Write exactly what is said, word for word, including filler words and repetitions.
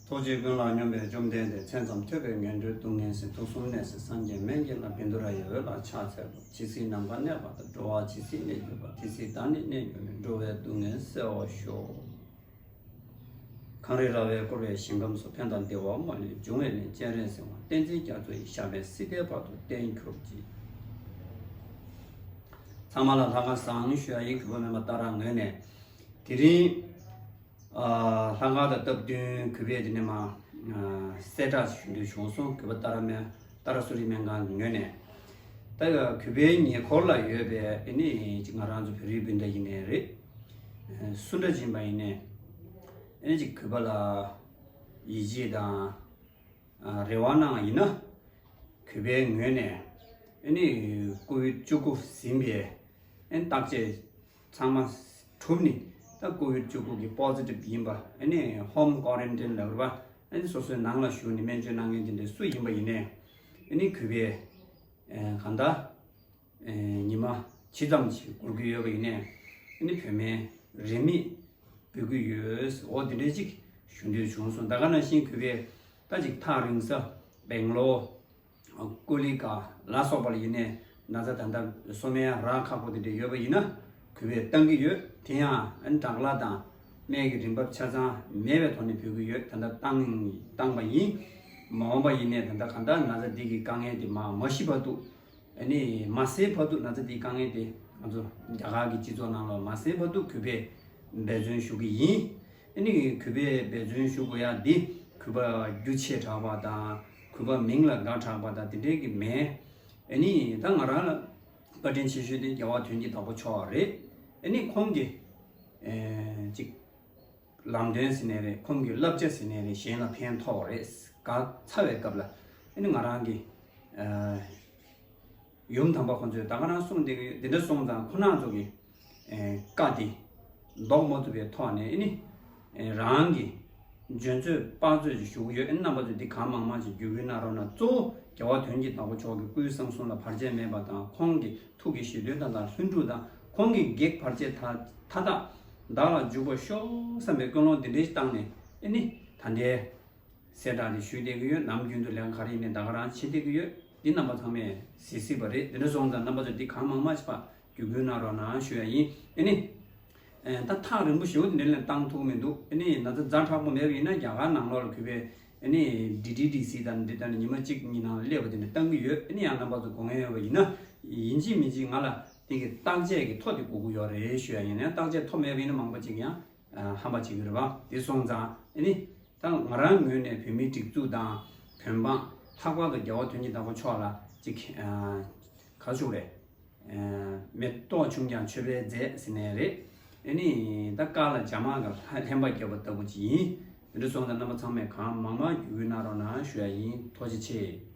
ཐུགས་རྗེ་ཀུན་ལ་སྙོམས་པའི་བཅོམ་ལྡན་འདས། མཚན་ཙམ་ཐོས་པས་ངན་འགྲོའི་སྡུག་བསྔལ་སེལ། དུག་གསུམ་ནད་སེལ་སངས་རྒྱས་སྨན་གྱི་བླ། བཻ་ཌཱུརྱ་ཡི་འོད་ལ་ཕྱག་འཚལ་ལོ། ཇི་སྲིད་ནམ་མཁའ་གནས་པ་དང་། འགྲོ་བ་ཇི་སྲིད་གནས་གྱུར་པ། དེ་སྲིད་བདག་ནི་གནས་གྱུར་ནས། འགྲོ་བའི་སྡུག་བསྔལ་སེལ་བར་ཤོག། གངས་རི་ར་བས་བསྐོར་བའི་ཞིང་ཁམས་སུ། ཕན་དང་བདེ་བ་མ་ལུས་འབྱུང་བའི་གནས། སྤྱན་རས་གཟིགས་དབང་བསྟན་འཛིན་རྒྱ་མཚོ་ཡི། ཞབས་པད་སྲིད་མཐའི་བར་དུ་བརྟན་གྱུར་ཅིག། ཚང་མ་ལ་ལྷག་དཀར་བཟང་ཞུ་ཡ་ཡིན། གུས་པ་མེད་པ་ལྟར་ངོས་ནས་དེ་རིང་ཨ་ལྷག་དཀར་དང་སྟབས་བསྟུན་གུས་པས་དེ་ནས་མ་ཨ་གསལ་བསྒྲགས་ཞུ་འདོད་བྱུང་སོང་། གུས་པ་ཏཱ་ར་སྨན་ཏཱ་ར་སུ་རི་སྨན་ཁང་གི་ངོས་ནས། ད་གུས་པའི་ཉེ་འཁོར་ལ་ཡོད་པའི་ཨ་ནི་ཅིག་ང་རང་ཚོ་བོད་རིགས་སྤུན་ཟླ་ཡིན་ནའི་རེད། ཨ་སུ་འདྲ་ཅིག་ཡིན་པ་ཡིན་ནའི་ཨ་ནི་ཅིག་གུས་པ་ལ་ཡིད་ཆེས་དང་ཨ་རེ་བ་གནང་བ་ཡིན་ན། གུས་པའི་ངོས་ནས་ཨ་ནི་ཀོ་བིད་བཅུ་དགུ་ཟིན་པའི་ཨ་ནི་བརྟག་དཔྱད་ཚང་མ་གྲུབ་ནས། ད་ཀོ་བིད་བཅུ་དགུ་གི་པོ་སི་ཊིབ་ཡིན་པ། ཨ་ནི་ཧོམ་ཀོ་རན་ཊིན་ལབ་རེད་པ། ཨ་ནི་སོ་སོའི་ནང་ལ་བཞུགས་ནས་སྨན་བཅོས་གནང་མཁན་དེ་འདྲ་སུ་ཡིན་པ་ཡིན་ནའི་ཨ་ནི་གུས་པས་ཨ་གང་ལྟར་ཨ་ཉི་མ་ཇི་ཙམ་ཞིག་འགོར་གྱི་ཡོད་པ་ཡིན་ནའི་ཨ་ནི་བོད་སྨན་རིན་མེད་འབུལ་གྱི་ཡོད། འོ་དེ་འདྲ་ཅིག་ཞུ་འདོད་བྱུང་སོང་། ད་ག་ནང་བཞིན་གུས་པས་ད་ཅིག་ཐག་རིང་ས་སྦེང་ལོར། ཀོ་ལི་གྷལ་ལ་སོགས་པ་ལ་ཡིན་ནའི་ན་ཚ་ད་ལྟ་གསོ་སྨན་རག་ཁག་པོ་དེ་འདྲ་ཡོད་པ་ཡིན་ན་གུས་པས་བཏང་གི་ཡོད། དེ་ཡང་ཨ་ནི་དྲག་སླ་དང་སྨན་གྱི་རིན་འབབ་ཆ་ཚང་མེད་པའི་ཐོག་ནས་འབུལ་གྱི་ཡོད། ད་ལྟ་བཏང་བཏང་པ་ཡིན། མ་འོངས་པ་ཡིན་ནའི་ད་ལྟ་གང་ལྟར་ན་ཚ་འདི་གི་དཀའ་ངལ་དེ་མ་མ་ཞི་བར་དུ། ཨ་ནི་མ་སེལ་བར་དུ། ན་ཚ་འདིའི་དཀའ་ངལ་དེ་ང་ཚོ་རྒྱ་གར་གྱི་སྤྱི་ཚོགས་ནང་ལ་མ་སེལ་བར་དུ་གུས་པས་འབད་བརྩོན་ཞུ་གི་ཡིན། ཨ་ནི་གུས་པས་འབད་བརྩོན་ཞུ་དགོས་ཡ་འདི་གུས་པ་རྒྱུ་ཆེ་དྲགས་པ་དང་གུས་པ་མིང་ལ་དགའ་དྲགས་པ་དང་དེ་འདྲའི་གི་མེད། ཨ་ནི་ད་ང་རང་ལ་བཀའ་དྲིན་ཆེ་ཤོས་དེ་རྒྱལ་བ་དོན་གྱི་བདག་པོ་མཆོག་རེད། ཨ་ནི་ཁོང་གིས་ཨེ་ཅིག་ལམ་སྟོན་ཟེར་ནའི་རེད། ཁོང་གི་བསླབ་བྱ་ཟེར་ནའི་རེད། གཞན་ལ་ཕན་ཐོགས་རེད། དགའ་ཚ་བའི་སྐབས་ལ་ཨ་ནི་ང་རང་གི་ཨ་ཡུམ་དམ་པ་ཁོང་ཚོས་ད་ག་རང་གསུངས་བསྡད་ཀྱི་ཡོད། དེ་འདྲ་སོང་ཙང་ཁོང་རྣམ་ཚོ་གི་ཨེ་བཀའ་དེ་ལྡོག་མ་ཐུབ་པའི་ཐོག་ནས་ཨ་ནི་ཨེ་རང་གི་འཇོན་ཚོད་དཔག་ཚོད་ཅིག་ཞུ་གི་ཡོད། ཨ་ནི་རྣམ་པ་ཚོས་འདི་གང་མང་མང་ཅིག་བརྒྱུད་སྐུལ་གནང་རོགས་གནང་། གཙོ་བོ་རྒྱལ་བ་དོན་གྱི་བདག་པོ་མཆོག་གི་སྐུའི་གསུང་གསུམ་ལ་བར་ཆད་མེད་པ་དང་། ཁོང་གི་ཐུགས་ཀྱི་བཞེད་དོན་དང་དང་ལྷུན་གྲུབ་དང་། ཁོང་གི་གེགས་བར་ཆད་མཐའ་མཐའ་དག་བདག་ལ་འཇུག་པར་ཤོག་བསམ་པའི་ཀུན་སློང་འདི་འདྲའི་བཏང་ནས་ཨ་ནི་ད་ལྟའི་གསལ་བསྒྲགས་འདི་ཞུས་བསྡད་ཀྱི་ཡོད། ནམ་རྒྱུན་དུ་ལས་ཀ་ག་རེ་ཡིན་ནའི་ད་ག་རང་བྱེད་བསྡད་ཀྱི་ཡོད། འདི་རྣམ་པ་ཚང་མས་གཟིགས་གཟིགས་པ་རེད། འདི་འདྲ་སོང་ཙང་རྣམ་པ་ཚོས་འདི་གང་མང་མང་ཞིག་ཕར་བརྒྱུད་སྐུལ་གནང་རོགས་གནང་ཞུ་ཡ་ཡིན། ཨ་ནི་ཨེ་ད་ཐག་རིང་པོ་ཞེ་པོ་འདི་ནས་བཏང་ཐུབ་མི་འདུག། ཨ་ནི་ན་ཚ་ཛ་དྲག་པོ་མེད་པ་ཡིན་ན་རྒྱ་གར་ནང་ལོགས་ལ་གུས་པས་ཨ་ནི་ཌི་ཊི་ཌི་སི་དང་འདི་ལྟར་ཉི་མ་གཅིག་གཉིས་ནང་ལ་སླེབས་པ་དེ་འདྲ་བཏང་གི་ཡོད། ཨ་ནི་ཡང་རྣམ་པ་ཚོ་དགོས་ངེས་ཡོད་པ་ཡིན་ན་ཡིན་གཅིག་མིན་གཅིག་ང་ལ་དེ་གི་བརྟག་དཔྱད་ཀྱི་ཐོ་དེ་དགོས་ཀྱི་ཡོད་རེད་ཞུ་ཡ་ཡིན། ཡང་བརྟག་དཔྱད་ཐོ་མེད་པ་ཡིན་ན་མང་པོ་ཅིག་ཡང་ཧམ་པ་བྱེད་ཀྱི་རེད་པ། དེ་སོང་ཙང་ཨ་ནི་ད་ང་རང་ངོས་ནས་བོད་མིའི་སྒྲིག་འཛུགས་དང་བོད་འབངས་ལྷག་པར་དུ་རྒྱལ་བ་དོན་གྱི་བདག་པོ་མཆོག་ལ་ཅིག་ག་ཚོད་རེད། མེ་ཏོག་ཆུང་ཀྱང་མཆོད་པའི་རྫས་ཟེར་ནའི་རེད། ཨ་ནི་ད་དཀར་ལ་བྱ་དམར་གྱི་ལྷན་པ་བརྒྱབ་པ་ལྟ་བུ་ཅིག་ཡིན། དེ་འདྲ་སོང་ཙང་རྣམ་པ་ཚང་མས་གང་མང་མང་བརྒྱུད་སྐུལ་གནང་རོགས་གནང་ཞུ་ཡ་ཡིན། ཐུགས་རྗེ་ཆེ།